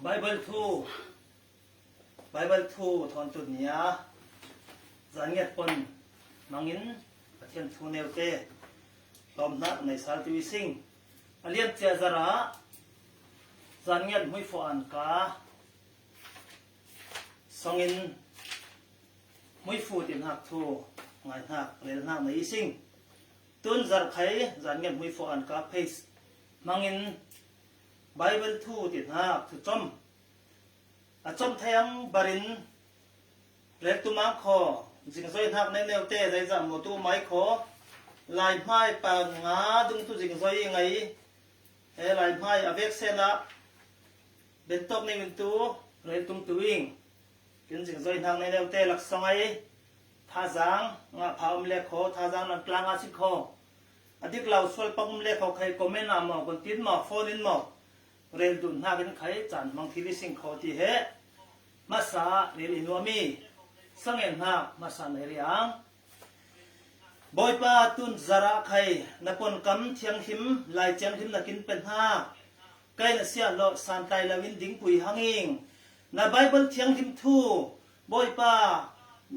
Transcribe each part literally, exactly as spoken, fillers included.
Bible thu, Bible thu thawntun nia zan ngiat pon hmangin Pathian thu neute tawmhnak nei sal tu i sing. A lian cia zarah zan ngiat hmuifo an ka songin hmuifo tinhak thu ngaihnak relhnak nei i sing. Tun zarkhai zan ngiat hmuifo an ka page hmangin Bible thu tinhak thu com a com thei ang barin rel tumang kho, zingzoi hnak neu neute zeizah mu tu mai kho, lai hmai pa nga dung tu zingzoi i ngai, he lai hmai a vek sena bentok neu in tu rel tum tu ing. Kin zingzoi hnak neu neute laksong ai Thazang ngah pha um le kho, Thazang lam tlang a si kho. A dik lau sual pang um le kho khai comment a maw, kon tin maw, phone in maw, rel dun hnak in khai caan hmang thil i sing kho ti he. Masa rel i nuam i sangen hnak masa nei riang. Bawipa, tun zarah khai na pon kam thianghlim, lai thianghlim na kin pe hna. Kai na siah lawh santlai lo in dingpui hanging na Bible thianghlim thu Bawipa,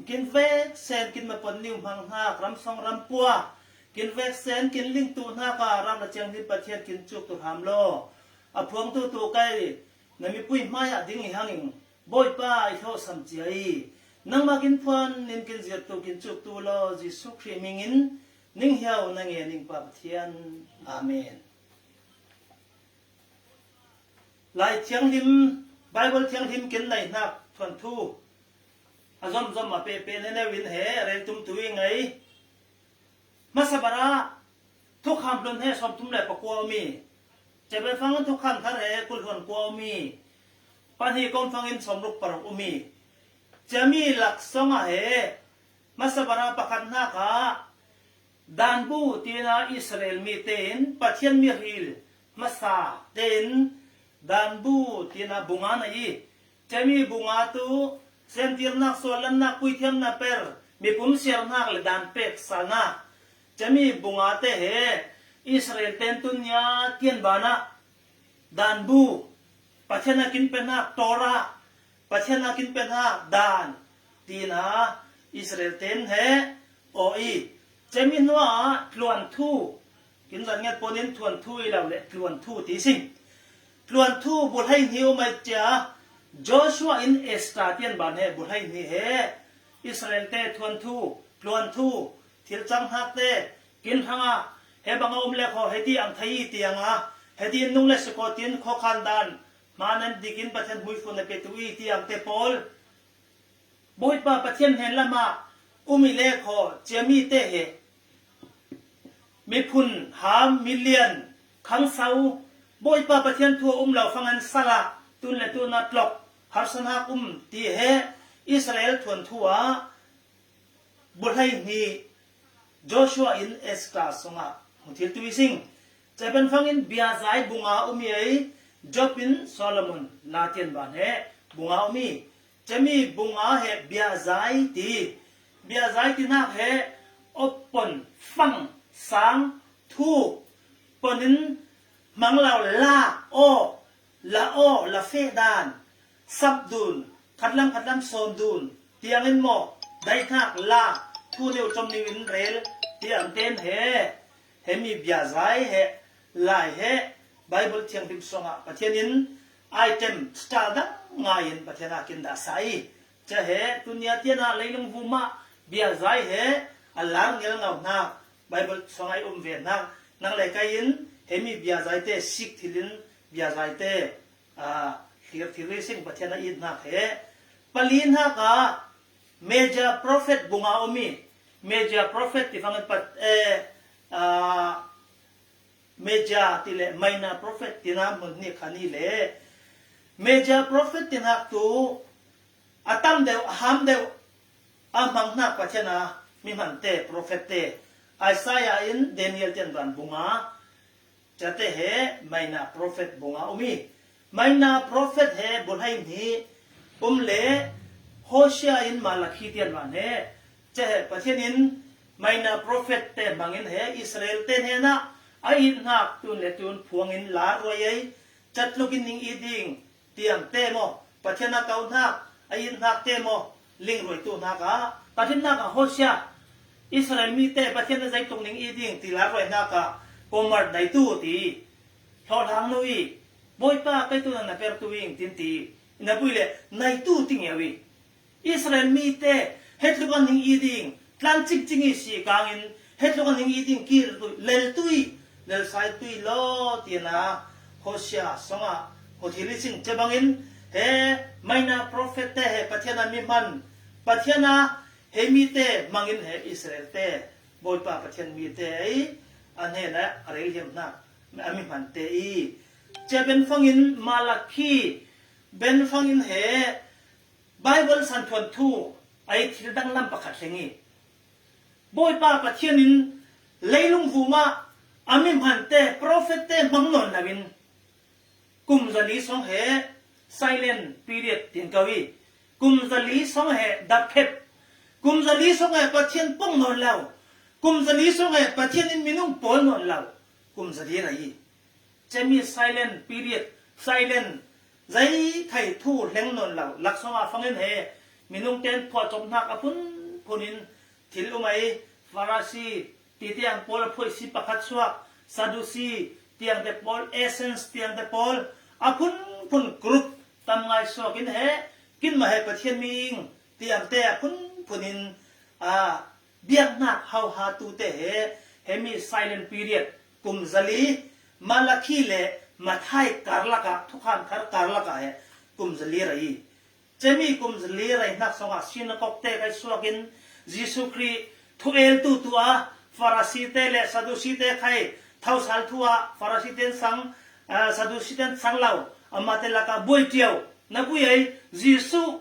kin vek sen kin mapon niu hmang hnak ramsong rampua, kin vek sen kin ling tu hnak a rak na thianghlim Pathian kin cuk tu hram law a phuang tu tu kai na mipui hmai ah ding i hanging Bawipa i hlawhsam cia i nangmah kin phuan in kin zirtu kin cuktu law Jesuh Khrih mingin ning hiau na nge ning Pa Pathian. Amen. Lai thianghlim, Bible thianghlim kin neihnak thuanthu a zomzom a pehpeh ne neu in he rel tum tu i ngei. Hmasa barah thukham hlun he sawmthum le pakua um i, ceben fangin thukham thar he kulhluan kua um i, pahnih kom fangin sawmruk paruk um i, ciami laksong ah he hmasa barah pakhat hnak ah danbu tina Israel mi tein Pathian mi hril hmasa tein danbu tina bunga na i, ciami bunga tu semtirnak, suallannak, puithiamnak per, mipum siarnak le dan pek salnak, ciami bunga te he Israel ten tun nia tian banah danbu, Pathian a kin pe hnak Torah, Pathian a kin pe hnak dan tina Israel ten he aw i, ciami hnuah tluanthu, kin zan ngiat pon in thuanthu i lo le tluanthu ti sing. Tluanthu bulhai hni um ai cia Joshua in Esther tian ban he bulhai hni he Israel te thuanthu, tluanthu, thil cang hnak te kin hrang ah he bang a um le kho, heti ang thei i tiang a, heti in nung le si ko tin khokhan dan hma nan dik in Pathian hmuifun a petu i tiang te pawl Bawipa Pathian hnen lamah um i le kho, ciami te he miphun, ham, milian, khangso, Bawipa Pathian thu a um lo fangin salah tun le tun a tlok harsan hak um ti he Israel thuanthu ah bulhai hni Joshua in Esther sungah hmu thil tu i sing. Ceben fangin biazai bunga um i ei, Job in Solomon la tian ban he bunga um i, ciami bunga he biazai ti, biazai ti hnak he op pon, fang, sang, thu, pon in hmang lo, la, aw, la aw, la feh dan, sap dun, khatlam khatlam sawn dun, tiang in maw, daithak la, thu neu com neu in rel, tiang ten he, he mi biazai he, lai he, Bible thianghlim songah Pathian in item star dang ngai in Pathian a kin dah sa i, cia he, tunia tian ah leilung vumah biazai he, a lar ngel ngau hnak, Bible song ai um ve hnak, nang le kai in he mi biazai te sik thil in biazai te, ah, thlir thil racing Pathian a it hnak he. Pali hnak ah Major Prophet bunga um i, Major Prophet ti fangin pat, eh, ah, Major ti le Minor Prophet tina hmun hnih khan i le. Major Prophet ti hnak tu a tam deuh, a ham deuh, a hmang hnak Pathian a mi hman te, prophet te, Isaiah in Daniel tian ban bunga, cia te he Minor Prophet bunga um i, Minor Prophet he bulhai hni um le Hosea in Malakhi tian ban he, cia he Pathian in Minor Prophet te hmangin he Israel te hnenah a it hnak tun le tun phuangin la ruai ei, catluk in ning i ding, tiang te maw, Pathian a kau hnak, a it hnak te maw, lingruai tu hnak ah, Pathian hnak ah Hosea, Israel mi te Pathian a zeitluk ning it ding ti la ruai hnak ah, Gomer nai tu ti, hlawhlang nu i, Bawipa, kei tu na na per tu ing, tin ti, na pui le, nai tu ti ngeu i, Israel mi te, hetluk an hing i ding, tlan cikcing i si kangin, hetluk an hing i ding, kir tu, lel tui, lel sai tui lo, tina, Hosea, songa, Hosea li sing, cebangin, he, maina prophet te, he, Pathian a mi man, Pathian a, he mi te, mangin, he, Israel te, Bawipa Pathian mi te, ei, an he na, a rel hiam na, a mi man te, i, ce ben fangin, Malaki, ben fangin, he, Bible santhuan thu a i thil danglam pakhat hleng i, Bawipa Pathian in leilung vumah a mi hmante, profet te hmang nawn loin, kum zali song he silent period tin ko i, kum zali song he dapkhep, kum zali song he Pathian pong nawn lo, kum zali song he Pathian in minung pawl nawn lo, kum zali ra i. Cemi silent period, silent, zei thei thu hleng nawn lo, laksawng a fangin he, minung ten phuahcawp hnak a phunphun in thil um ei, Farasi, ti tiang pawl a phuaisi pakhat suak, Sadusi, tiang te pawl, essence, tiang te pawl, a phunphun group, tam ngai suak in he, kinmah he Pathian mi ing, tiang te a phunphun in, a, biaknak hauha tu te he, hemi silent period, kum zali, Malaki le Mathai karlak ah, thukham thar karlak ah he, kum zali ra i. Cemi kum zali ra i hnak song ah, sinakok te khai suak in, Jesuh Khrih thu el tu tu a, Farasi te le Sadusi te khai, thausal thu ah, Farasi ten sang, ah, Sadusi ten sang lo, amate lak ah buai tiau, na pui ei, Jesuh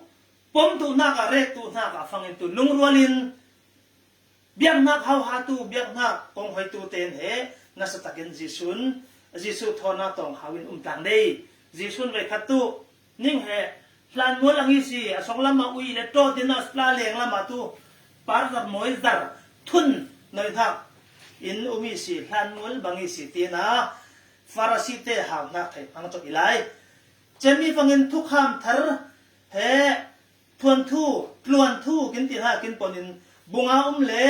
pom tu hnak ah, rek tu hnak ah, fangin tu lungrual in, biaknak hauha tu, biaknak kong hoi tu ten he, nasa takin Jesuh, Jesuh thawn a tawng hau in um tlang dei. Jesuh veikhat tu, ning he, hlan mual ang i si, a song lam ah ui le tawt in a pla leng lam ah tu, par zar mawi zar, thun noi hnak in um i si, hlan mual bang i si, tina, Farasi te hau hnak thei hmang cawk i lai. Cemi fangin thukham thar he, thuanthu, tluanthu, kin ti hna, kin pon in, bunga um le,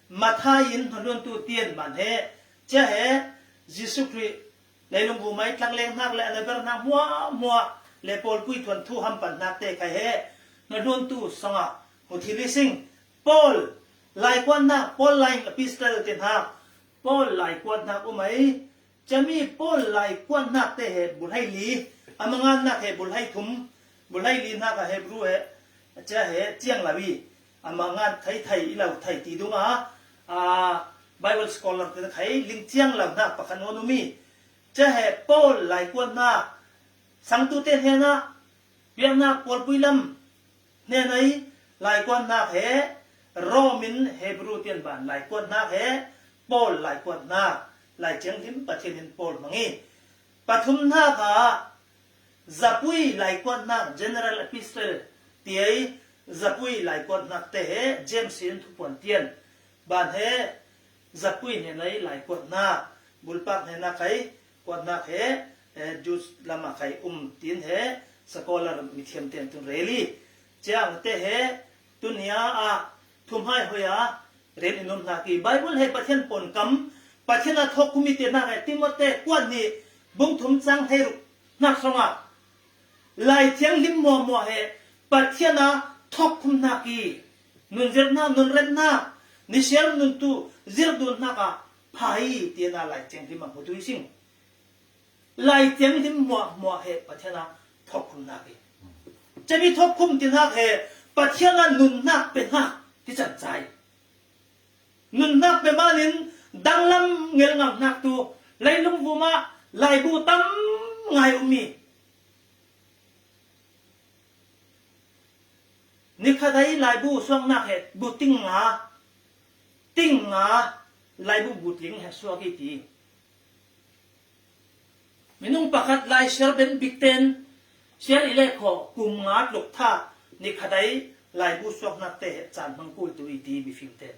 Mathai in, hnaluantu tian man he, cia he, Jesuh Khrih, leilung bu mai tlang leng hnak le, a naber hnak hmuahhmuah, le pawlpui thuanthu hampan hnak te khai he, hnaluantu song ah, hmu thil i sing, Paul, laikuan hnak, Paul lying epistle ti hnak, Paul laikuan hnak um ei, Cami Paul laikuan hnak te he bulhai li, a mangan hnak he bulhai thum, bulhai li hnak a Hebrew he, cia he ciang lo i, a mangan thei thei i lo thei ti dung a, a, Bible scholar te khai ling ciang lo hnak pakhat nawn um i, cia he Paul laikuan hnak, sangtu te hnenah, biaknak pawlpui lam, hnenai, laikuan hnak he, Rom in Hebrew tian ban laikuan hnak he, Paul laikuan hnak, Lai Thianghlim Pathian in Paul hmang i, pathum hnak ah, zapui laikuan hnak, general epistle, ti ei, zapui laikuan hnak te he, James in thupuan tian, ban he, zapui hnenai, laikuan hnak, bulpak hnenah kai, kuat hnak he, eh, Jews lam ah kai um tin he, scholar mithiam ten tun rel i. Ciang te he, tunia ah, thumhai hoi a, rel in um hnak i. Bible he Pathian pawnkam, Pathian a thawk khum i te hnak he, Timote kuat nih, bung thum cang hleiruk hnak song ah, Lai Thianghlim hmuahhmuah he Pathian a thawk khum hnak i, nun zirh hnak, nun remh hnak, nisiar nun tu zirh dun hnak ah pha i, tiana Lai Thianghlim a hmu tu i sing. Lai Thianghlim hmuahhmuah he Pathian a thawk khum hnak i. Cami thawk khum ti hnak he Pathian a nun hnak pe hnak ti can cai. Nun hnak pe manin danglam ngelngam hnak tu leilung vum ah laibu tam ngai um i. Nikhat ai laibu suaknak he bu ting nga, ting nga laibu bu ting he suak i ti. Minung pakhat lai siar ben bik ten siar i leh khawh kum nga tluk tha nikhat ai laibu suaknak te he caan hmang kul tu i ti mifim ten.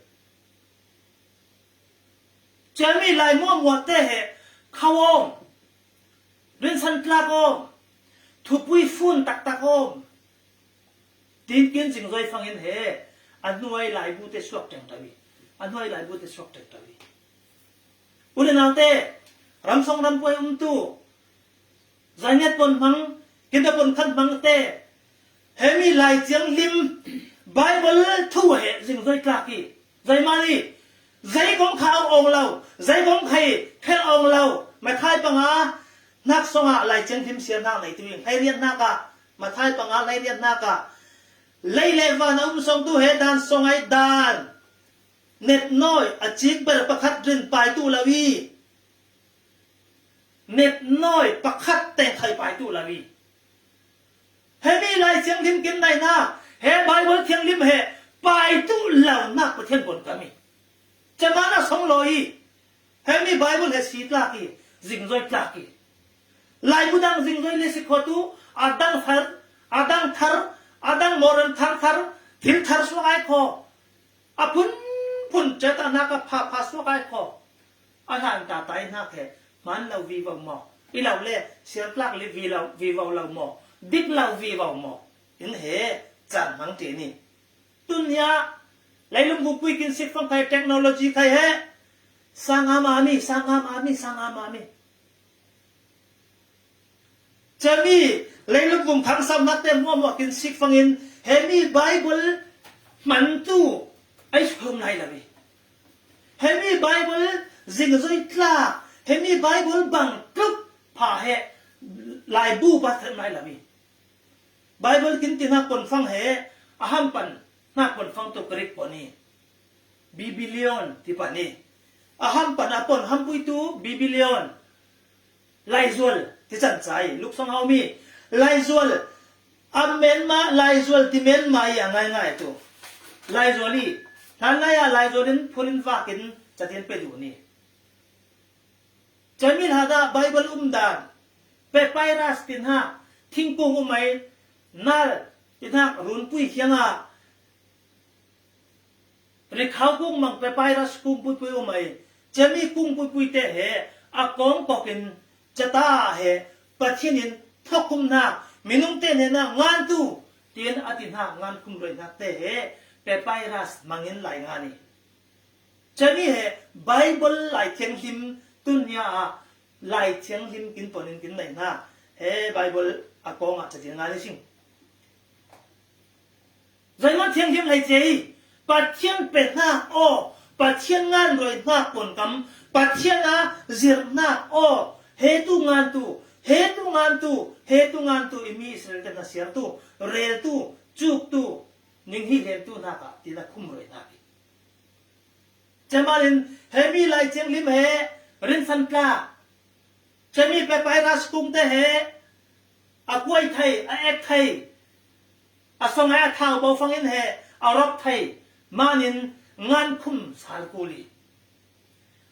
Ciami lai muahmuah te he khau awm, rinsan tlak awm, thupui fun taktak om. Tin kin zingzoi fangin he, a hnuai laibu te suak teng tawi. A hnuai laibu te suak teng tawi. U le naute, ramsong rampuai umtu, zaingat pon hmang, kinda pon khan hmang te, hemi Lai Thianghlim, Bible thu he zingzoi tlak hi. Zai mani, zai kong kha ong lo, zai kong khai khel ong lo, Mathai panga, hnak songa Lai Thianghlim siar hnak nei tuing, hei rian hnak ah, Mathai panga hei rian hnak ah, lei le van a um song tu he dan song ai dan, net nawi a cik ber pakhat rin pai tu lo i, net nawi pakhat teng khai pai tu lo i. Hemi Lai Thianghlim kin nai hna, he Bible Thianghlim he pai tu lo nak Pathian pon kami. Cemana song lo i, hemi Bible he si tlak i, zingzoi tlak i. Laibu dang zingzoi le si kho tu, a dang thar, a dang thar, a dang moran thar thar, thil thar suak ai kho. A phun phun ceta nak a pha pha suak ai kho. A hlan ta ta i hnak he, hman lo vivo maw? I lo le, siar tlak le vi lo, vivo lo maw? Dik lo vivo maw? In he, caan hmang ti ni. Tunia, leilung bupui kin sik fang khai technology khai he. Sangam ami, sangam ami, sangam ami. Cemi, leilung vum khang sam nak te muamua kin sik fangin, hemi Bible mantu ai suam lai lawi. Hemi Bible zingzoi tla, hemi Bible bang tluk pha he laibu ba them lai lawi. Bible kin ti hnak pon fang he, a ham pan hnak pon fang tu Greek pon i. Bibilion ti pan i. A ham pan a pon hampui tu Bibilion. Laizual ti can cai. Luksong hau mi. Laizual. A menma laizual ti menma i a ngai ngai tu. Laizual i. Hlan lai a laizual in phun in vak in catian pe duh ni. Cami hla dah Bible um dan, papyrus ti hnak, thingkung um ai, nal ti hnak, runpui hiang ah, rikhau kung mang papyrus kung puipui um ai, cami kung puipui te he, a kawng kawk in, cata he, Pathian in thawkhum hnak, minung te hnenah ngan tu, tin a ti hnak, ngan khum ruai hnak te he, papyrus mangin lai ngan i. Cami he Bible Lai Thianghlim tunia ah Lai Thianghlim kin ponin kin nei hna. He Bible a kawng ah cacin ngai sing. Zeimah thianghlim hei cia i Pathian pe hna aw, Pathian ngan ruai hna pawnkam, Pathian a zirh hna aw, he tu ngan tu, he tu ngan tu, he tu ngan tu, i mi Israel te hna siar tu, rel tu, cuk tu, ning hi hlen tu hna kah, tina khum ruai hna. Cemanin hemi Lai Thianghlim he rinsan tla, cemi papyrus kung te he a kuai thei, a ek thei, a songai a thau bo fangin he a rop thei, manin ngan khum sal kuli.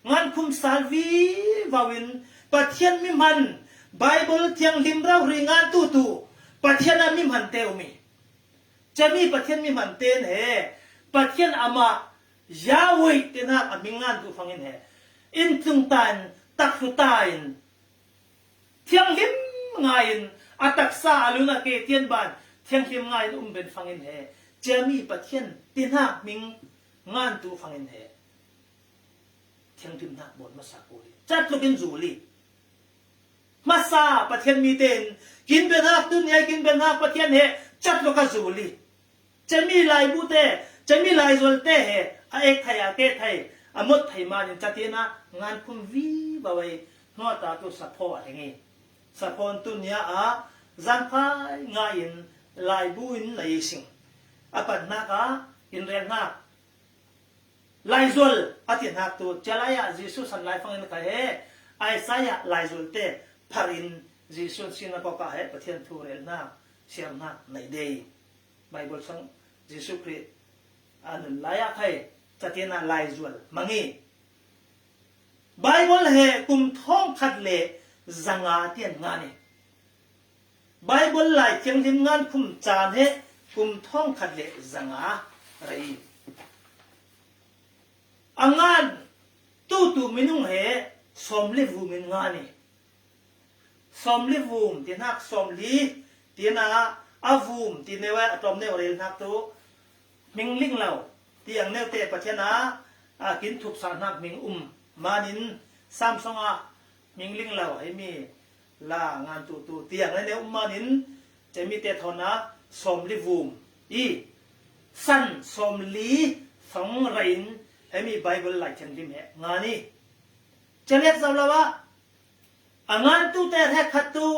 Ngan khum sal vivo in Pathian mi hman, Bible Thianghlim rauhri ngan tutu Pathian a mi hman te umi. Cemi Pathian mi hman ten he Pathian amah Yahweh te hnak a hming ngan duh fangin he, in tlung ta in, tak hlu ta in, thianghlim ngai in, a taksa a lun a ke tian ban, thianghlim ngai in um ben fangin he, ciami Pathian te hnak hming ngan duh fangin he, thianghlim hnak bawn hmasa ko li. Catluk in zul i. Hmasa Pathian mi tein kin bianak tu nia kin bianak Pathian he catluk a zul i. Cemi laibu te, cemi laizual te he a ek thei, a ke thei, a mot thei manin catin a ngan khum vivo ei. Hnuata tu saphaw a heng i. Saphaw tu nia a zangphai nga in laibu in lei sing. A patnak a in rel hna. Laizual a ti hnak tu, cia lai ah Jesuh san lai fangin kha he, Isaiah laizual te phar in Jesuh sinagog ah he Pathian thu rel hna, siar hna nei dei. Bible sang Jesuh Khrih a nun lai ah khai, catin a laizual mangi. Bible he kum thawng khat le zanga tian ngan i. Bible Lai Thianghlim ngan khum caan he kum thawng khat le zanga rei. A ngan tutu minung he sawm le vum in ngan i. Sawm le vum ti hnak sawm li Tina a vum ti neu a tlawm neu rel hnak tu hming ling lo tiang neute Pathian a, a kin thupsa hnak hming um manin Samsung ah hming ling lo hemi la ngan tu tu tiang le neu um manin cemi te thawn a sawmli vum i san sawmli thong rei in hemi Bible Lai Thianghlim he ngan i. Celek zo lo ah a ngan tu te hrekkhat tu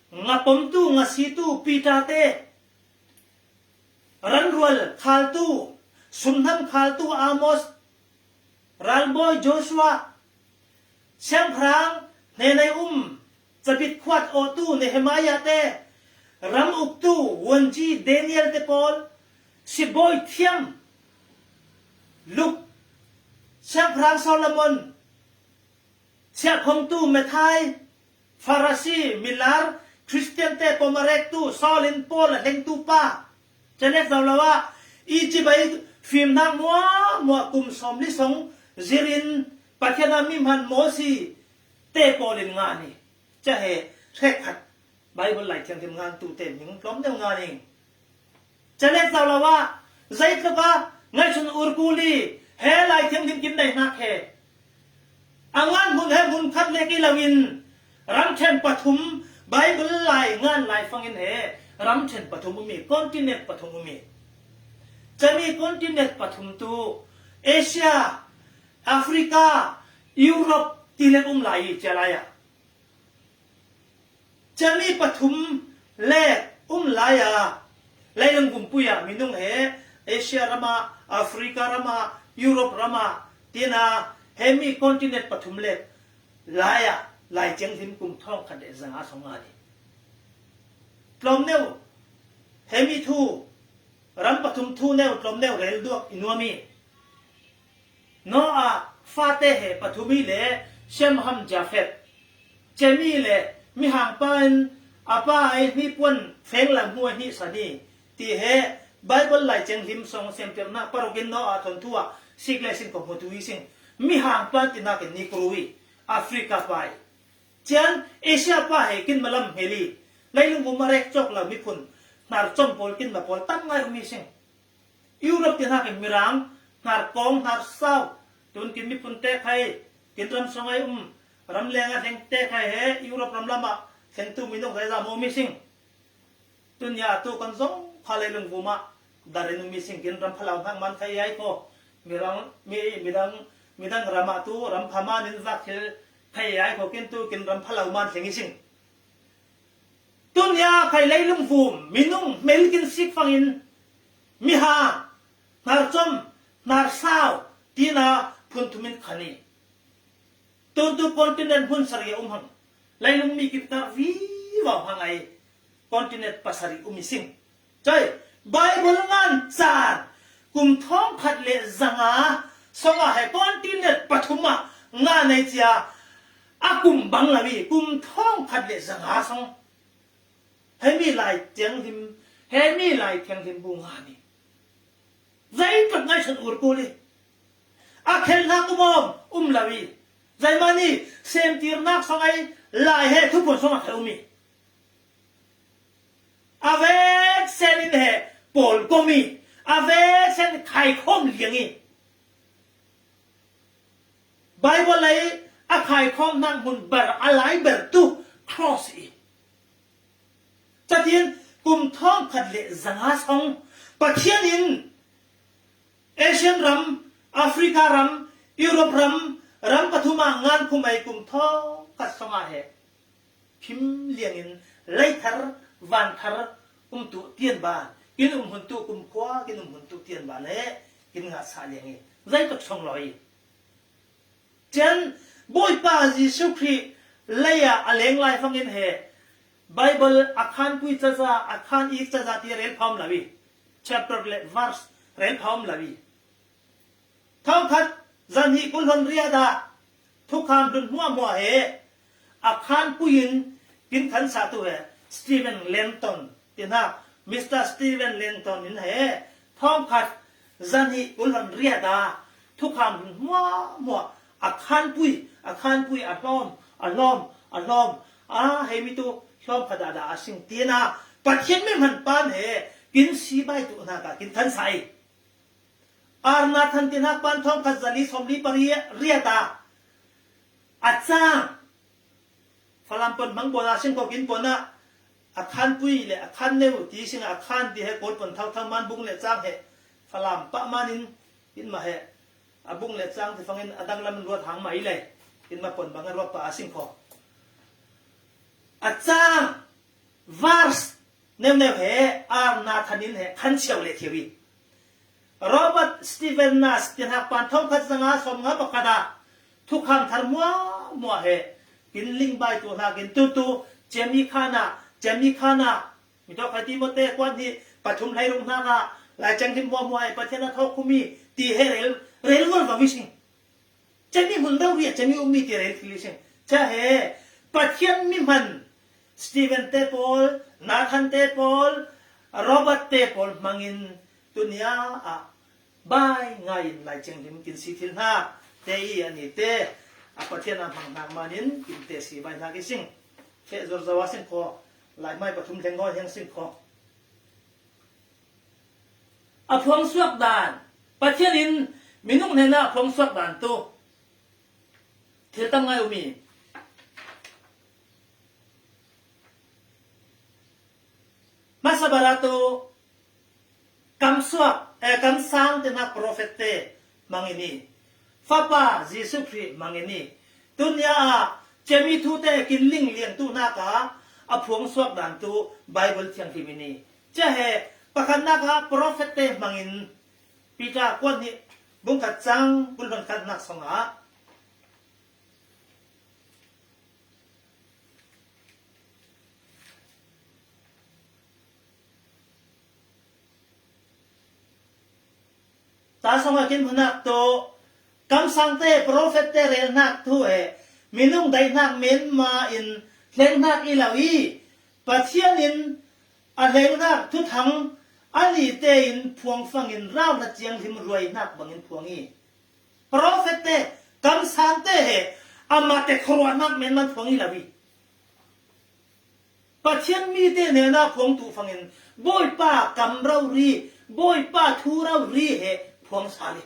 ngapom tu ngasi tu Peter te, ranrual khaltu, sumhnam khaltu Amos, ralbawi Joshua, siangpahrang hnenei um, cabit khuat awtu Nehemiah te, ram uktu Wonji Daniel te pawl, sibawi thiam Luk, siangpahrang Solomon, siahkhongtu Methai, Farasi, milar, Khristian te pawm a rektu, Saul in Paul a hlengtu pa, celek zo lo ah Egypt a i fimnak muahmuah kum sawmli song zirin Pathian a mi hman Mosi te pawl in ngan i. Ca he hrekkhat Bible Lai Thianghlim ngan tu te hming tlawm deuh ngan i. Celek zo lo ah, zeitluk ah ngaihsun ur kul i, he Lai Thianghlim kin nei hnak he. A ngan hmun he hmun khat lek i lo in, ramṭhen pathum Bible lai ngan lai fangin he, ramṭhen pathum um i, continent pathum um i. Cami continent pathum tu Asia, Africa, Europe ti lek um lai i, cia lai ah. Cami pathum lek um lai a, leilung vumpuia minung he Asia rama, Africa rama, Europe rama tina hemi continent pathum lek lai a, Lai Thianghlim kum thawngkhat le zanga song a ni. Tlawm neu, hemi thu, ram pathum thu neu, tlawm neu rel duak i nuam i. Noah fate he pathum i le Shem, Ham, Jafet. Cemi le mihang pa in a pa ai hnipuan feng lam hmuai hnih sani ti he Bible Lai Thianghlim song semtirnak paruk in Noah thawn thu ah sik le sing ko hmu tu i sing. Mihang pa in tinak in ni kuru i Africa pa i. Cian Asia pa he kin malam hmel i. Leilung vum a rek cawk lo miphun hnar com pawl kin ma pawl tam ngai um i sing. Europe ti hnakin mirang, hnar kawng, hnar sau, tun kin miphun te khai, kin ram song ai um, ram leng a hleng te khai he, Europe ram lam ah hlengtu minung khai za maw mi sing. Tun ya tu kan zong kha leilung vum ah, darin um mi sing kin ram phalau hnak man khai ai ko, mirang, mi, midang, midang ram ah tu, ram pha man in zak thil khai ai ko kin tu, kin ram phalau man hleng i sing. Tun ya khai leilung vum, minung hmel kin sik fangin, miha, hnar com, hnar sau, tina phun thum in khan i. Tun tu continent hmun sari a um hang. Leilung mi kin kar vivo hang ai. Continent pasari um i sing. Cai, Bible ngan caan, kum thawngkhat le zanga, song a he continent pathum ah ngan ai cia, a kum bang lo i, kum thawngkhat le zanga song. Hemi Lai Thianghlim, hemi Lai Thianghlim bu ngan i. Zeitluk ngaihsun ur kul i. A khelhnak um awm, um lo i. Zeimani, semtirnak song ai, lai he thupuan song a khai um i. A vek sen in he pawl kom i, a vek sen khaikhawm liang i. Bible lei a khaikhawm hnak hmun ber a lai ber tu cross i. Catin kum thawngkhat le zanga song Pathian in Asian ram, Africa ram, Europe ram, ram pathum ah ngan khum ai kum thawngkhat song ah he phim liangin leithar, vanthar um tu tian ban, kin um hun tu kumkhua, kin um hun tu tian ban he kin ngah sa liang i. Zeitluk song lo i. Cian Bawipa Jesuh Khrih lei ah a leng lai fangin he Bible a khanpui caza, a khan ik caza ti rel phawm lo i. Chapter le verse rel phawm lo i. Thawngkhat, zan hnih kul hlon riat ah thukham hlun hmuahhmuah he a khanpui in kin khansatu he Stephen Langton ti hna, Mister Stephen Langton in he thawngkhat, zan hnih kul hlon riat ah thukham hlun hmuahhmuah a khanpui, a khanpui, a hlawm, a hlawm, a hlawm, a hemi tu hlawm khat ah dah a sing ti hna. Pathian mi hman pan he kin sibai tu hna ka kin than sa i. Arnathan ti hnak pan thawngkhat zali sawmli pariat a, a cang. Falam pon hmang pon a sing ko kin pon a, a khan pui le a khan neu ti sing a khan ti he Kawl pon thau thau man bung le cang he Falam pah man in in mah he a bung le cang ti fangin a dang lam luat hang mah i le in mah pon bang a ruak pah a sing ko. A cang verse neu neu he Arnathan in he khan chiau le thiau i. Robert Stephen Nash ti hnak pan thawngkhat zanga sawmnga pakhat ah thukham thar muahmuah he kin lingbai tu hna kin tutu Jamaica na, Jamaica na, mi tawk hai Timote kuan hi pathum hlei ruk hna ka Lai Thianghlim muahmuah he Pathian a thawk khumi ti he rel, rel ngol va wi sing. Cami hmun rori a cami ummi ti rel thil i sing. Ca he Pathian mi hman Stephen te pawl, Nathan te pawl, Robert te pawl hmangin tunia ah bai ngaiin Lai Thianghlim kin si thil hna te i ani te a Pathian a hmang hnak manin kin te si bai hnak i sing. Feh zor zawa sing kho, Lai mai pathum hleng ngawi hiang sing kho. A phuangsuak dan, Pathian in minung hnenah a phuangsuak dan tu thil tam ngai um i. Hmasa bara tu kamsuak, eh, kamsang te hnak profet te hmangin i. Fapa Jesuh Khrih hmangin i. Tunia ah cemi thu te kin lingliang tu hnak ah a phuangsuak dan tu Bible thianghlim in i. Cia he pakhatnak ah profet te hmangin Peter kuan nih bungkhat cang bul hlonkhat hnak song ah ta song a kin hnak tu kamsang te profet te relnak thu he minung daihnak menma in hlengnak i lo i Pathian in a hlengnak thuthang ani tein phuang fangin rauhla thianghlim ruainak bangin phuang i. Profet te, kamsang te he amah te khuaruahnak menman phuang i lo i. Pathian mi te hnenah phuang tu fangin Bawipa kam rori, Bawipa thu rori he phuang sal i.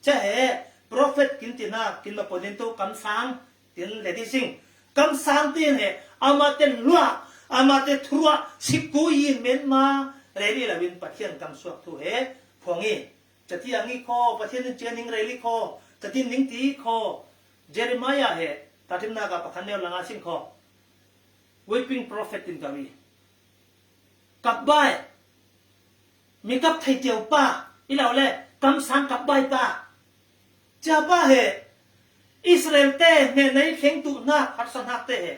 Cia he profet kin tinak kin ma ponin tu kamsang tin le ti sing. Kamsang tin he amah te luah, amah te thuruah sikku in menma rel i lo in Pathian kamsuak thu he phuang i. Cati ang i kho, Pathian in cia ning rel i kho, cati ning ti i kho. Jeremiah he tatimnak ah pakhat neu langa sing kho. Weeping prophet in ka wi. Kapbai. Mi kap thei tiu pa. I lo le kamsang kapbai pa. Cia pa he Israel te hnenah i thleng tu hnak harsa hnak te he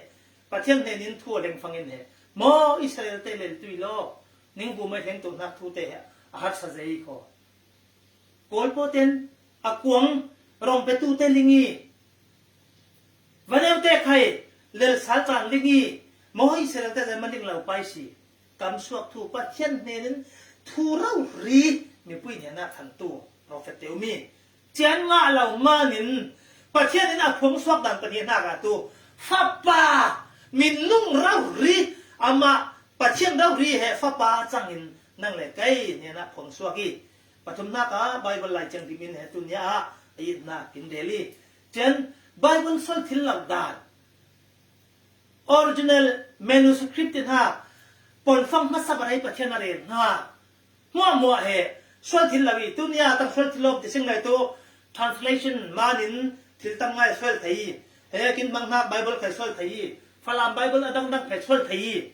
Pathian hnen in thu a leng fangin he maw Israel te lel tui lo. Ning bu mai thleng tu hnak thu te he a harsa zei i kho. Kawl pawten a kuang rawng petu te ling i. Vaneu te khai lel sal caan ling i. Maw Israel te zei man ling lo pai si. Kamsuak thu Pathian hnen in thu rori mipui hnenah than tu profet te um i. Cian ngah lo manin Pathian in a phuangsuak dan pahnih hnak ah tu Fapa minung rori amah Pathian rori he Fapa cangin nang le kei hnenah phuangsuak i. Pathumnak ah Bible Lai Thianghlim in he tunia ah a itnak in rel i. Cian Bible sual thil lo dan. Original manuscript in ha pon fang hmasa ban ei Pathian a rel hna. Hmuahhmuah he sual thil lo i tunia tam sual thil lawm ti sing lai tu translation manin thil tam ngai sual thei i. He kin bang hnak Bible khai sual thei i. Falam Bible a dangdang khai sual thei i.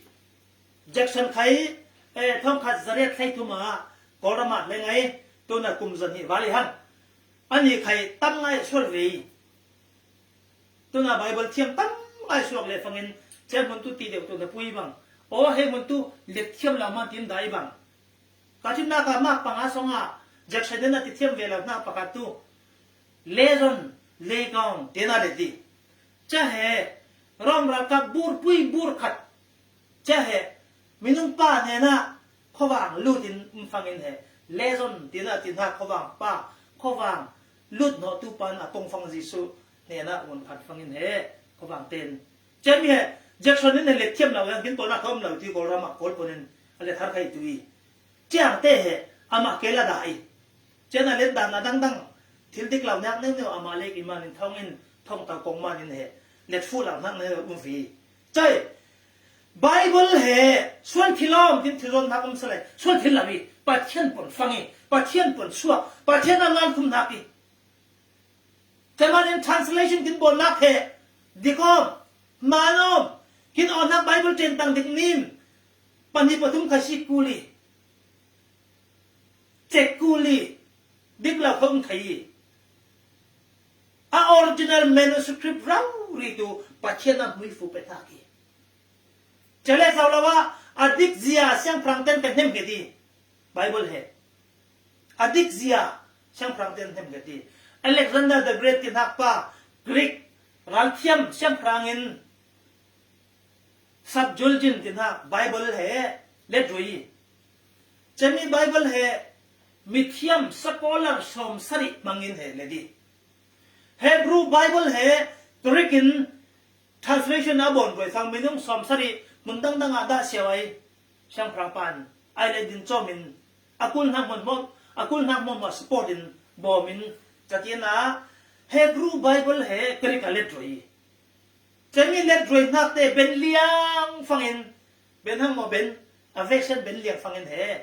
Jackson khai, eh, thawngkhat zariat thlei thum ah Kawlram ah le ngai tuna kum zan hi vali hang. Ani khai tam ngai sual ve i. Tuna Bible thiam tam ngai suak le fangin cia mun tu ti deuh tu na pui bang. Aw, hei mun tu let thiam lo man tin dai bang. Ka thimnak ah mak panga song ah Jackson in a ti thiam ve lo hna pakhat tu. Lezon, Legaon, tin a let dih. Cia he, rawng ralkap bur pui bur khat. Cia he, minung pa hnenah khuavang lut in um fangin he, Lezon, tin a ti hna khuavang pa, khuavang lut hnawh tu pan a tong fang Jesuh hnenah vun khan fangin he, khuavang ten. Cia mi he, Jackson in he let thiam lo, yang kin pawnak ka um lo ti Kawlram ah Kawl pawnin A let har khai tu i. Ciang te he, amah ke la da i. Cian a let dan a dangdang. Thil dik lau nak neu neu amah lek i manin thong in, thong tau kong manin he. Let fu lau nak neu um vi. Cai, Bible he, suan thil om, tin thil zon nak um salai. Suan thil lau i, Pathian pon fang i, Pathian pon suak, Pathian a ngan khum nak i. Cai manin translation kin bol nak he, dik om, man om, kin on nak Bible ten tang dik nim, pani patum khai si kuli. Cek kuli, dik lau khong khai i. A original manuscript rau ri tu, Pathian a mui fu pe tak i. Cale sau lawa, a dik zia siangprang ten ka hnem ke di. Bible he. A dik zia siangprang ten hnem ke di. Alexander the Great ti nak pa, Greek, ralthiam siangprang in, Septuagint ti nak Bible he, let rui. Cemi Bible he, mithiam scholar som sari mangin he, le di. Hebrew Bible he, Greek in translation a bon rui sang minung som sari, mun dangdang a da siawai, siangprang pan, ai le din chomin, a kul hnak mun mom, a kul hnak mom support in, bomin, katina, Hebrew Bible he, Greek a let rui. Cemi let ruai hnak te ben liang fangin, ben hang maw ben, a veksen ben liang fangin he,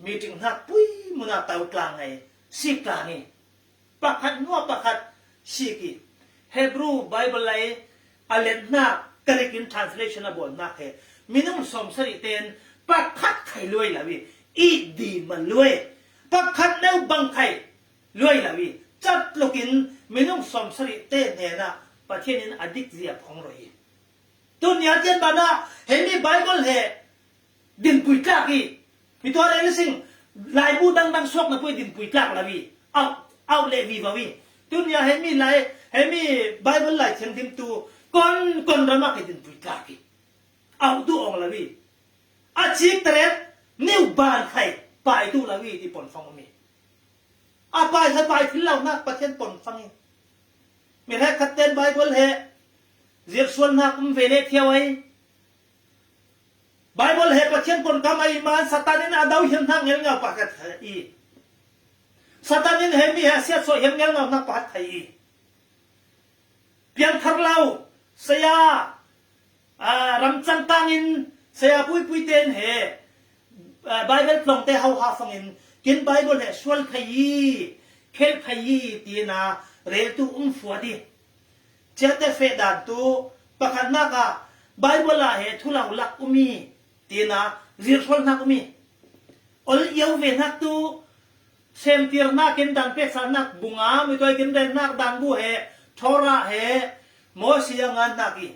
meeting hnak pui muna tau tlang ngai, sik tlang i, pakhat nua pakhat sik i, Hebrew Bible lai a let hnak, Greek in translation a bawl hnak he, minung som sari ten pakhat khai luai lo i, i di man luai, pakhat neu bang khai luai lo i, cat lokin minung som sari te hnenah Pathian in a dik zia phong ro hi. Tunia tian banah hemi Bible he dinpui tlak i, mi tua rel sing laibu dangdang suak na pui dinpui tlak lo i, au, au le vivo i. Tunia hemi lai, hemi Bible lai thiang dim tu kon, kon ramak he dinpui tlak i, au tu ong lo i. A cik teret niu ban khai pai tu lo i ti pon fang mi. A pai sa pai thil lo nak Pathian pon fang i. Mi hek khat ten Bible he zirsual nak um ve le thiau ai. Bible he Pathian pon kam ai man Satan in a dau hiam hnak ngel ngau pakhat khai i. Satan in he mi he siat so hiam ngel ngau nak pakhat khai i. Piang thar lo, saya, a, ramcang tangin, saya puipui ten he, a, Bible tlawngte hauha fangin, kin Bible he sual khai i, khel khai i, tina, rel tu um fuat i. Ciate feh dan tu, pakhatnak ah, Bible ah he thu lo lak um i, tina, zirsual hnak um i. Ol iau ve hnak tu, semtir hnak in dan peksa hnak bunga, mi tuai kin ren hnak dan bu he, Torah he, Mosi a ngan hnak i.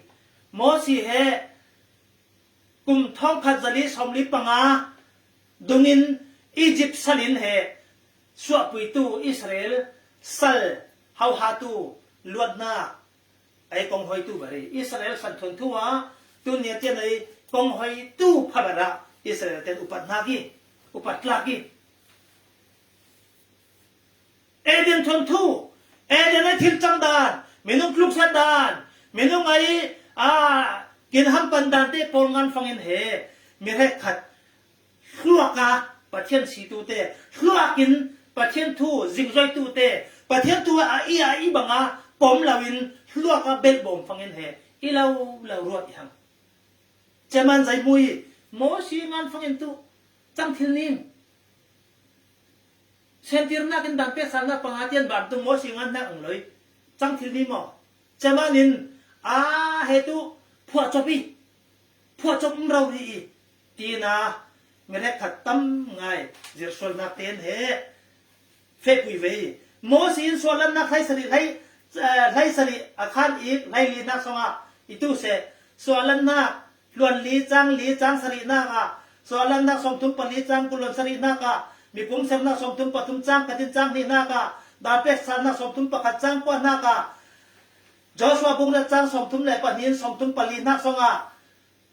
Mosi he, kum thongkhat zali somli panga, dungin Egypt salin he, suahpuitu Israel sal hauhatu luatnak, ei kong hoitu bari Israel san thuanthu ah, tun nia tian ei kong hoitu phabar ah Israel ten upat hnak i, upat tlak i. Eden thuanthu, Eden ei thil cang dan, minung tlukset dan, minung ei, a, kin hampan dan te pawl ngan fangin he, mi hek khat, hluak a Pathian situ te, hluak in Pathian thu zingzoitu te, Pathian thu a i a i banga pom lo in hluak a belbawm fangin he, i lo lo ruat i hang. Ceman zaimui, Mosi ngan fangin tu, cang thil nim. Sentirnak in dan peksa nak panga tian ban tu Mosi ngan hnak ang loi. Cang thil nim aw. Ceman in, a he tu, phuah cop i. Phuah cop um rau ri i, tina, mi hek khat tam ngai, zirsualnak ten he, fehpui ve i. Mosi in suahlannak hlei sarih, hlei, eh, hlei sarih a khan i, hlei linak songah, i tu seh, suahlannak, hluan li, cang li, cang sarihnak ah, suahlannak sawmthum pali, cang kul hluan sarihnak ah, mipum sernak sawmthum pathum, cang khatin cang hnihnak ah, dan peksa nak sawmthum pakhat, cang kuahnak ah, Joshua bung riat cang sawmthum le pahnih in sawmthum pali hnak songah,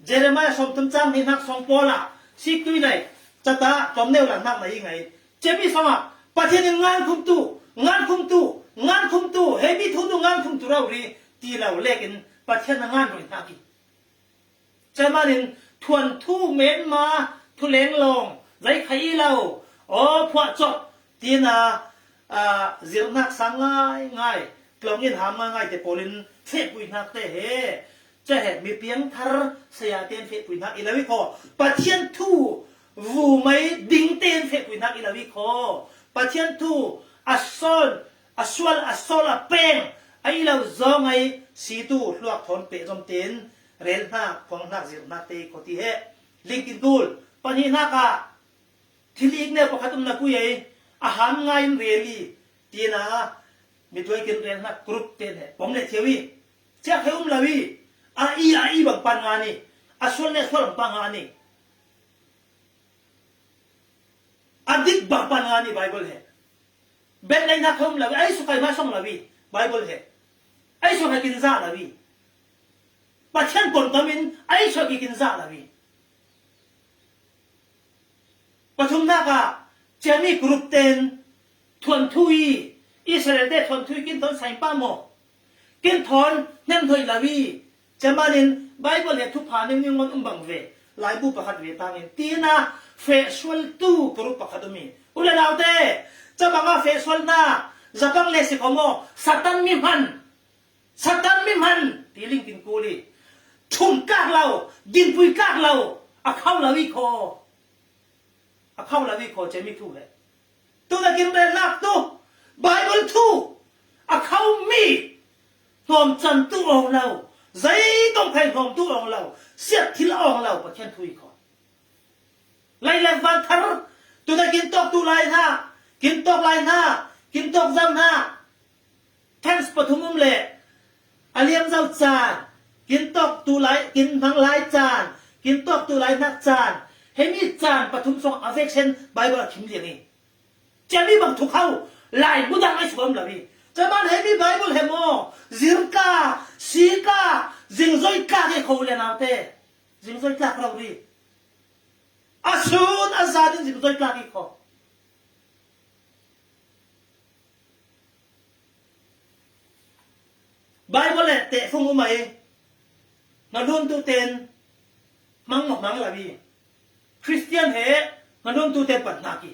Jeremiah sawmthum cang hnihnak sawng pawl ah, siktui nei, cata, tomneu lanhnak nei i ngai. Cemi songah, Pathian in ngan khumtu, ngan khumtu, ngan khumtu, hemi thu tu ngan khumtu rau ri, ti lo lekin Pathian a ngan roi hnak i. Ceman in thuanthu menma Thuleng lawng, zei khai i lo, aw phuah cawp, tina, a, zirhnak sang ngaingai, tlawng in ham ngaingai te pawlin fehpui hnak te he, ca he mi piangthar saya ten fehpui hnak i lo i khaw, Pathian thu vumai ding ten fehpui hnak i lo i khaw, Pathian thu a sawl, a sual, a sawl, a peng, a i lo zawngai situ hluak thawn pehzom ten rel hnak, phuang hnak, zirh hnak te i khaw ti he, lingkin kul, pahnih hnak ah, thil ik neu pakhat um na kui ei, a ham ngai in rel i, tina, mi tuai kin rel hnak group te ne, pom le thiau i, ciak he um lo i, a i, a i bang pan ngan i, a sual le sual bang pan ngan i, a dik bang pan ngan i Bible he. Ben nei hnak he um lo i, a i sukai ma song lo i, Bible he. A i sukai kin zah lo i. Pathian pon kam in, a i sukai kin zah lo i. Pathumnak ah, ciami group ten thuanthu i, Israel te thuanthu i kin thawn saimpa maw? Kin thawn hnemhnuai lo i, camanin Bible he thupha ning ning ngon um bang ve, laibu pakhat ve tangin, tina feh sualtu group pakhat um i. U le nau te, cabang a feh sualna, zabang le si kho maw? Satan mi hman. Satan mi hman, ti lingkin kul i. Thum tlak lo, dinpui tlak lo, a khau lo i khaw. A khau lo i khaw, cemi thu he. Tu nakin relnak tu, Bible thu, a khau mi, hnawm can tu awng lo, zei tong khai hnawm tu awng lo, siat thil awng lo, Pathian thu i khaw. Lai le van thar, tu nakin tawk tu lai hna, kin tawk lai hna, kin tawk zau hna. Tense pathum um le, a liam zau caan, kin tawk tu lai, kin hmang lai caan, kin tawk tu lai hnak caan. Hemi caan pathum song a veksen Bible a thim liang i. Cami bang thukho, lai budang ai suam lo i. Caman hemi Bible he maw, zirka, sika, zingzoi ka ke kho le nau te. Zingzoi tlak rori. A sun a zan in zingzoi tlak i kho. Bible le tehfung um ai. Na lun tu ten. Mang mo mang lawi. Christian he na lun tu ten pan hna ki.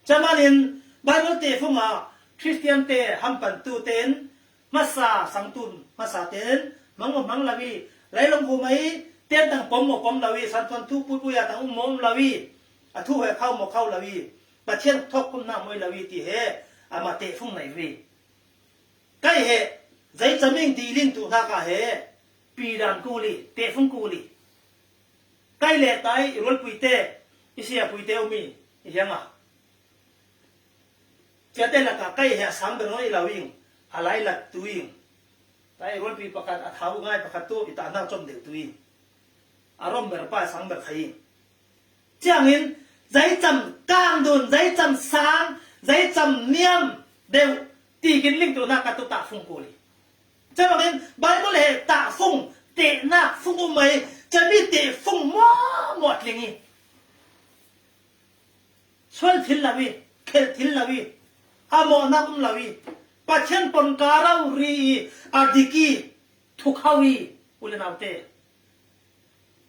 Camanin Bible tehfung a Christian te hampan tu ten. Hmasa sangtu hmasa ten, hmang maw hmang lo i, leilung hu mai, ten tang pom maw pom lo i, santhuan thu puipui a tang um maw um lo i, a thu he khau maw khau lo i, Pathian thawk kumnak mawi lo i ti he, amah tehfung nei ve. Kai he, zei caming ti ling tu hnak ah he, pi dan kul i, tehfung kul i. Kai le tai, i rualpui te, i siapui te um i, i hiang a. Ciate lakah kai he a sang ber i lo ing, a lai lat tu ing. Tai rualpi pakhat a thau ngai pakhat tu i ta hnak com deuh tu ing. A rom ber pa a sang ber khai ing. Ciangin, zeicam kang dun, zeicam sang, zeicam niam deuh ti kin ling tu hnak ka tu tahfung kul i. Camakin Bible he tahfung, tehnak fung um ai, cami tehfung maw maw tling i. Sual thil lo i, khelh thil lo i, a mawhnak um lo i, Pathian pon ka rori i, a dik i, thukhau i, u le nau te.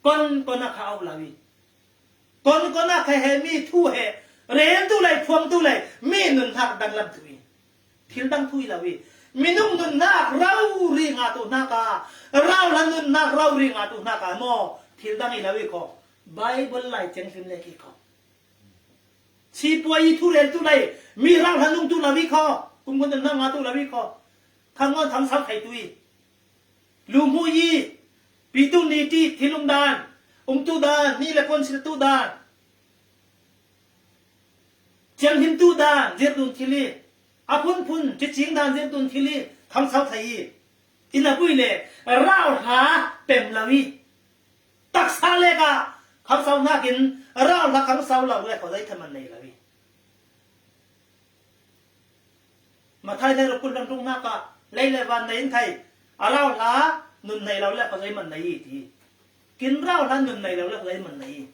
Kon, kon a kha au lo i. Kon, kon a kha he mi thu he, rel tu lei, phuang tu lei, mi nun hak dang lam tu i. Thil dang thu i lo i. Minung nunnak rori nga tu hnak a, rauhla nunnak rori nga tu hnak a maw, thil dang i lo i kho. Bible Lai Thianghlim le ki kho. Sipuai i thu rel tu lei, mi rauhla nung tu lo i kho. Kumkhua nunnak nga tu lo i kho. Khangngawn khangsau thei tu i. Luhmui i, pitu ni ti, thil um dan, um tu dan, ni le puan sil tu dan. Thianghlim tu dan, zir dun thil i, a phunphun, cicing dan zir dun thil i, khamsau thei i, inn a pui le, rauhla pem lo i, taksa lek ah, khamsau hnakin, rauhla khamsau lo le, kho zei thaman nei lo i. Mathai le rukul lam ruknak ah, lei le van nei in thei, a rauhla nun nei lo le, kho zei man nei i ti. Kin rauhla nun nei lo le, kho zei man nei i.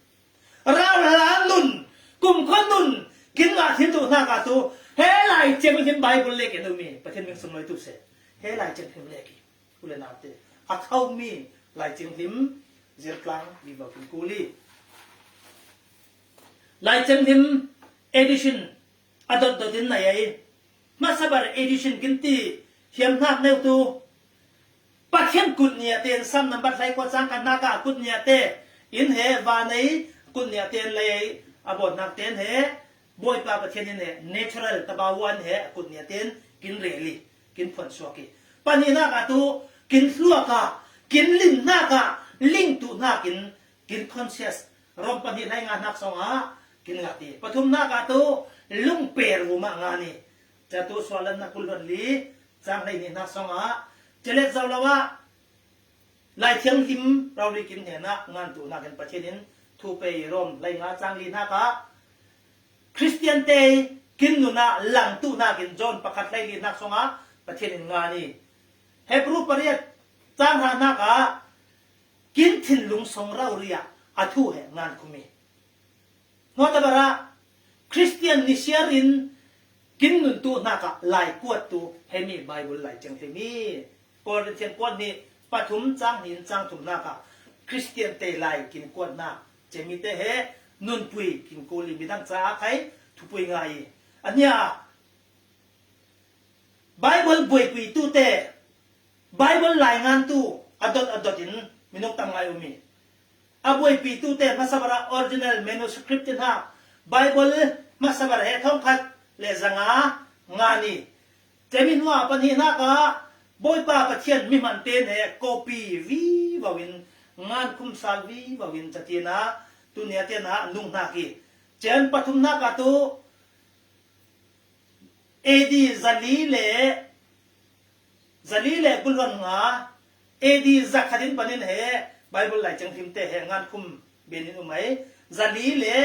Rauhla nun, kumkhua nun, kin ngah thil tu hnak ah tu, he Lai Thianghlim Bible lek in um i, Pathian min sung loi tu se. He Lai Thianghlim lek i, u le nau te. A khau mi Lai Thianghlim, zirtlang, vivo kin kul i. Lai Thianghlim edition a dotdot in nei ei. Hmasa ber edition kin ti hiam hnak neutu Pathian kut nia tein Sam nambat hleikua cang khat hnak ah a kut nia te in he vanei kut nia tein lei a bawt hnak tein he Bawipa Pathian in he natural tabau in he a kut nia tein kin rel i kin phuan suak i, pahnihnak ah tu kin hluak ah kin lim hnak ah ling tu hnakin kin conscious rom pahnih hleinga hnak songah kin ngat i, pathumnak ah tu lungper vumah ngan i, catu sualannak kulhon li cang hleihnih hnak songah celet zo lo ah Lai Thianghlim rori kin hnenah ngan tu hnakin Pathian in thu pe i, rom hleinga cang li hnak ah Khristian te kin nun ah lang tu hnakin John pakhat hleili hnak songah Pathian in ngan i, Hebru pariat cang hra hnak ah kin thinlung song rori ah a thu he ngan khum i, hnuatabar ah Khristian nisiar in kin nun tu hnak ah lai kuat tu hemi Bible Lai Thianghlim i, Korin thian kuat hnih pathum cang hnih in cang thum hnak ah Khristian te lai kin kuat hna cemi te he nunpui kin kul i, midang caah khai thupui ngai i, a hnia ah Bible buaipitu te, Bible laingantu a dot a dot in minung tam ngai um i, a buaipitu te hmasa ber ah original manuscript te hna Bible hmasa ber he thongkhat le zanga ngan i, cemi hnu ah pahnihnak ah Bawipa Pathian mi hman tein he copy vivo in ngan khum sal vivo in catin ah tunia tian ah nung hnak i, cen pathumnak ah tu A D zali le zali le kulhon nga, A D zakhat in panin he Bible Lai Thianghlim te he ngan khum ben in um ai. Zali le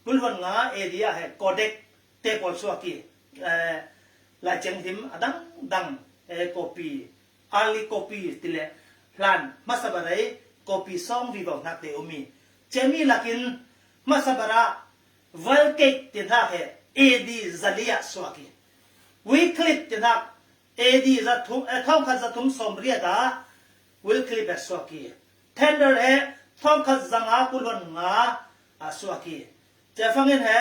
kulhon nga A D ah he Codex te pawl suak i, eh, Lai Thianghlim a dangdang, eh, copy, early copy ti le hlan hmasa ber ei copy sawng vivo hnak te um i, cemi lakin hmasa ber ah Vulgate ti hnak he A D zali ah suak i, Wycliffe ti hnak A D zathum, eh, thongkhat zathum sawmriat ah Wycliffe a suak i, Tyndale he thongkhat zanga kulhon nga a suak i, cefangin he,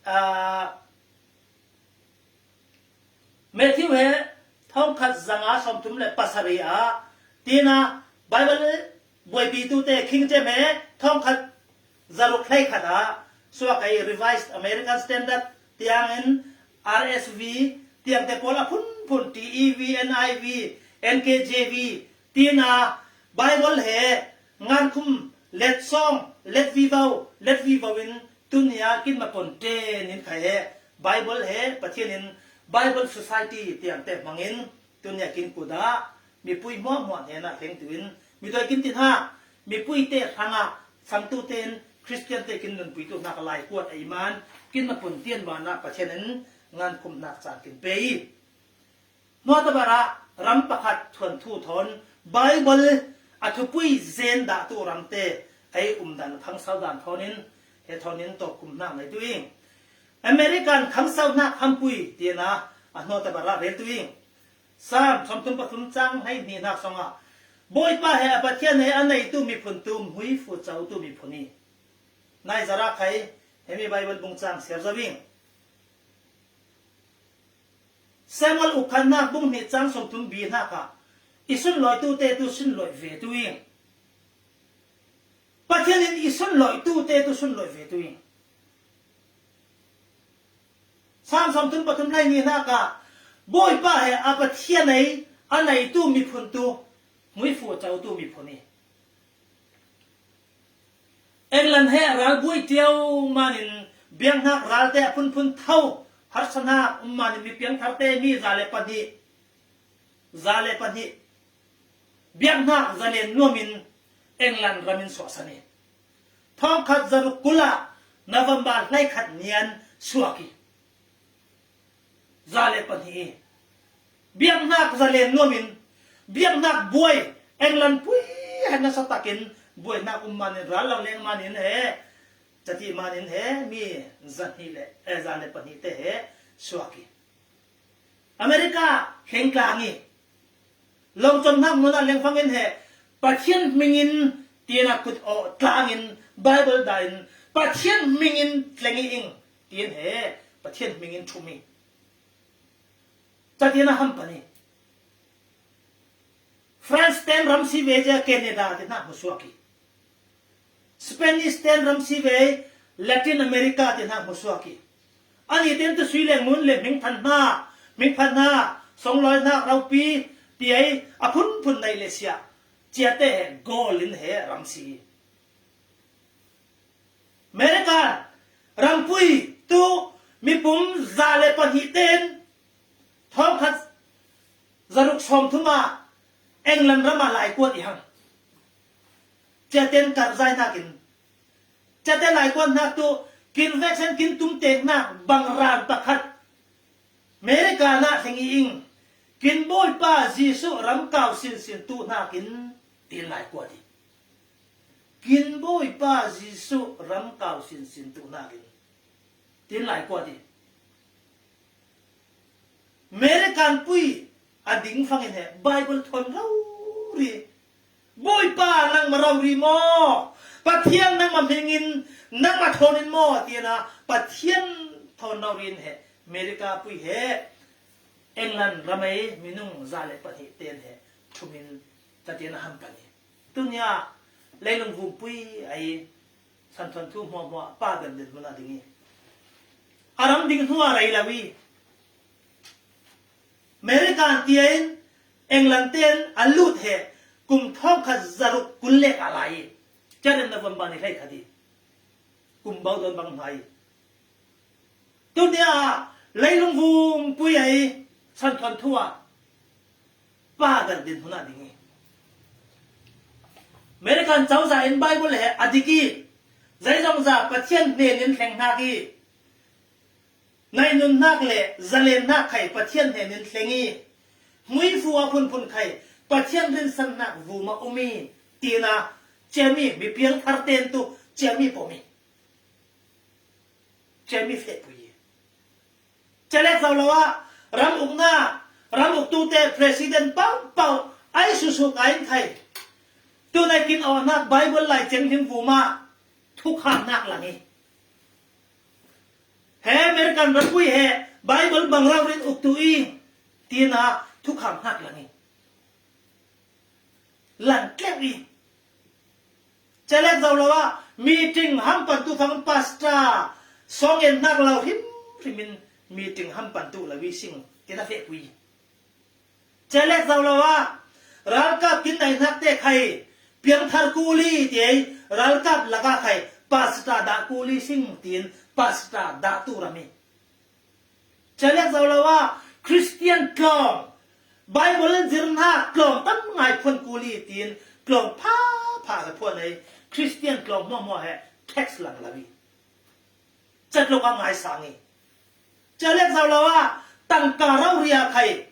ah, Matthew he thongkhat zanga sawmthum le pasarih ah, tina Bible buaipitu te King James he thongkhat zaruk hleikhat ah suak ei, Revised American Standard tiangin R S V tiang te pawl a phunphun T E V, N I V, N K J V tina Bible he ngan khum let sawng, let vivo, let vivo in tunia kin mapon ten in khai he Bible he Pathian in Bible Society tiang te hmangin tunia kin kut ah mipui hmuahhmuah hnenah thleng tu in mi toi kin ti hna, mipui te hrangah changtu tein Khristian te kin nunpui tu hnak lai kuat a i man kin mapun tian vanah Pathian in ngan khum hnak caan kin pe i, hnuatabar ah ram pakhat thuanthu thawn Bible a thupui zen dah tu ram te ei umdan khangsau dan thawn in he thawn in tawk khum hnak ngei tu i, American khangsau hnak hampui tiana a hnuatabar ah rel tu i, Sam sawmthum pathum cang hleihnih hnak songah Bawipa he a Pathian he a neitu miphun tu hmuifu cotu miphun i, nai zarah khai hemi Bible bung cang siar zo i, Samuel ukhatnak bung hnih cang sawmthum bi hnak ah i sunlawitu te tu sunlawih ve tu i, Pathian in i sunlawitu te tu sunlawih ve tu i, Sam sawmthum pathum hleihnih hnak ah Bawipa he a Pathian ei a neitu miphun tu hmuifu a cotu miphun i, England he ralbuai cio manin biaknak ralte a phunphun tho harsa hna um manin mi piangthar te mi za le pahnih, za le pahnih biaknak zalen nuam in England ram in suahsan i, thawngkhat zaruk kul ah November hleikhat nian suak i, za le pahnih i biaknak zalen nuam in biaknak buai England pui he nasa takin buainak um manin ral lo leng manin he cati manin he mi zahnih le, eh, za le pahnih te he suak i, America hlengtlang i, lawngcawmnak mun ah lengfang in he Pathian hming in tina kut awh tlang in Bible dah in Pathian hmingin thleng i ing, tiin he Pathian hmingin thum i. Ca tiin a ham pan i. France ten ram si ve cia Canada ti hna hmusuak i. Spanish ten ram si ve Latin America ti hna hmusuak i. Ani ten tu sui le ngun le hming phan hna, hming phan hna, songlawi hna, ropi, ti ei a phunphun nei le sia. Ciate he goal in he ram si i. American rampui tu mipum za le pahnih ten thawngkhat zaruk sawmthum ah England ram ah lai kuat i hang. Ciaten karzai hnakin, ciate lai kuat hnak tu kin veksen kin tum te hnak bang ran pakhat America nah thleng i ing, kin Bawipa Jesuh ram kau sinsin tu hnakin tin lai kuat i. Kin Bawipa Jesuh ram kau sinsin tu hnakin tin lai kuat i. American pui a ding fangin he Bible thawn rori. Bawipa nangmah rori maw? Pathian nangmah hmingin nangmah thawnin maw? Tiana Pathian thawn rori in he America pui he England ram ei minung za le pahnih ten he thumin Pathian a ham pan i. Tunia leilung vum pui ei santhawn thu hmuahhmuah pa bem den hmun a ding i. A ram ding hnu a rei lo i. American tia in England ten a lut he kum thawngkhat zaruk kul lek a lai i. Ciarin November ni hleikhat i. Kum bau dawn bang hna i. Tunia leilung vum pui ei santhawn thu a pa bem din hmun a ding i. American cozah in Bible he a dik i. Zeizongza Pathian hnenin thleng hnak i. Ngainun hnak le zalen hnak khai Pathian hnenin thleng i. Hmuifu a phunphun khai Pathian rinsan hnak vum a um i. Tina ciami mi piang thar ten tu ciami pom i. Ciami fehpui i. Celek zo lo ah ram ukna, ram uktu te president paupau ai susu ka in khai. Tunai kin awhnak Bible lai ciang hlim vum ah thukham hnak lang i. He American rampui he Bible bang rau rin uktu i. Tina thukham hnak lang i. Lan tleuh i. Celek zo lo ah meeting hampan tu fang pastor song en hnak lo hrim hrim in meeting hampan tu lo i sing tina fehpui. Celek zo lo ah ralkap kin nai hnak te khai piangthar kuli ti ei ralkap laka khai pastor dah kuli sing tin pastor dah tu ram i. Celek zo lo ah Christian tlawng Bible zir hna tlawng tam ngai phuan kuli tin tlawng pha pha ka phuan ei Christian tlawng hmuahhmuah he tax lang lo i. Catluk a ngai sang i. Celek zo lo ah tangka rauria khai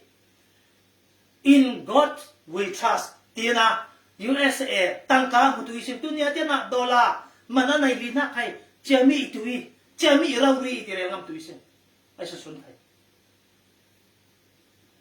In God we trust tina U S A tangka hmu tu i sing tunia tiana dollar man a nai li hna khai ciami i tu i ciami i rori i ti rel ngam tu i sing. Ai susun khai.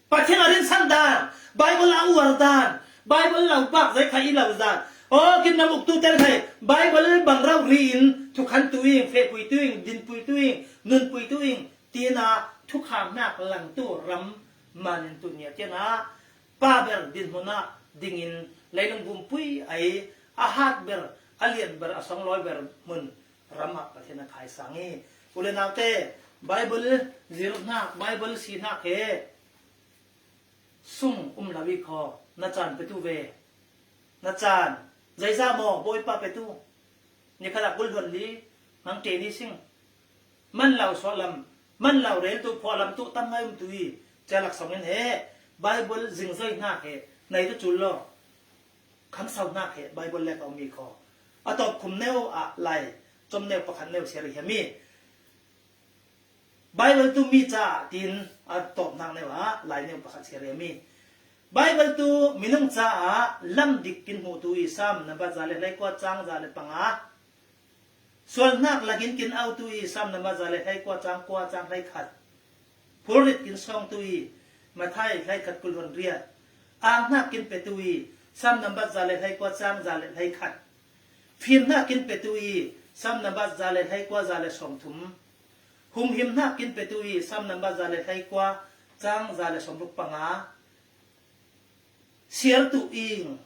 Pathian a rinsan dan, Bible a uar dan, Bible lo bak zei khai i lo zan. O kin nam uktu ten khai Bible bang rori in thukhan tu ing, fehpui tu ing, dinpui tu ing, nunpui tu ing tina thukhamnak langtu ram manin tunia tiana pa ber dinhmun ah dingin leilung bumpui ai a hat ber a lian ber a songlawi ber hmun ram ah Pathian a khai sang i. U le naute Bible zirhnak Bible sihnak he sung um lo i kho na caan petu ve. Na caan zeizah maw Bawipa petu? Nikhat ah kul hluan li hmang ṭe ni sing. Man lo suahlam, man lo rel tu phuahlam tu tam ngai um tu i cia laksawng in he Bible zingzoi hnak he nai tu cul law. Khamsau hnak he Bible lek a um i kho. A tawp khum neu ah lai com neu pakhat neu siar i hiam i. Bible tu mi caah tin a tawp hnak neu ah lai neu pakhat siar i hiam i. Bible tu minung caah lam dik kin hmuh tu i Sam nambat za le hleikua cang za le panga. Sualnak lakin kin au tu i Sam nambat za le hleikua cang kua cang hleikhat. Phurrit kin sawng tu i Mathai hleikhat kul hluan riat. Aang hnak kin pe tu i Sam nambat za le hleikua cang za le hleikhat. Fimnak kin pe tu i Sam nambat za le hleikua, za le sawmthum. Humhim hna kin petu i Sam nambat za le hleikua, cang za le sawmruk panga. Siar tu ing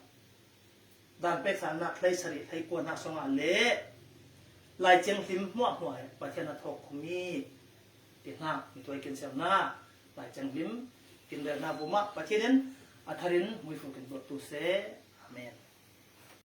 dan pek san nak hleisarih hleikua hna sawngah le Lai Thianghlim hmuahhmuah he Pathian a thawk khum i ti hna mi tuai kin siam hna. Lai Thianghlim kin rel hna bu mah Pathian in a tharin muifu kin tuah tu seh. Amen.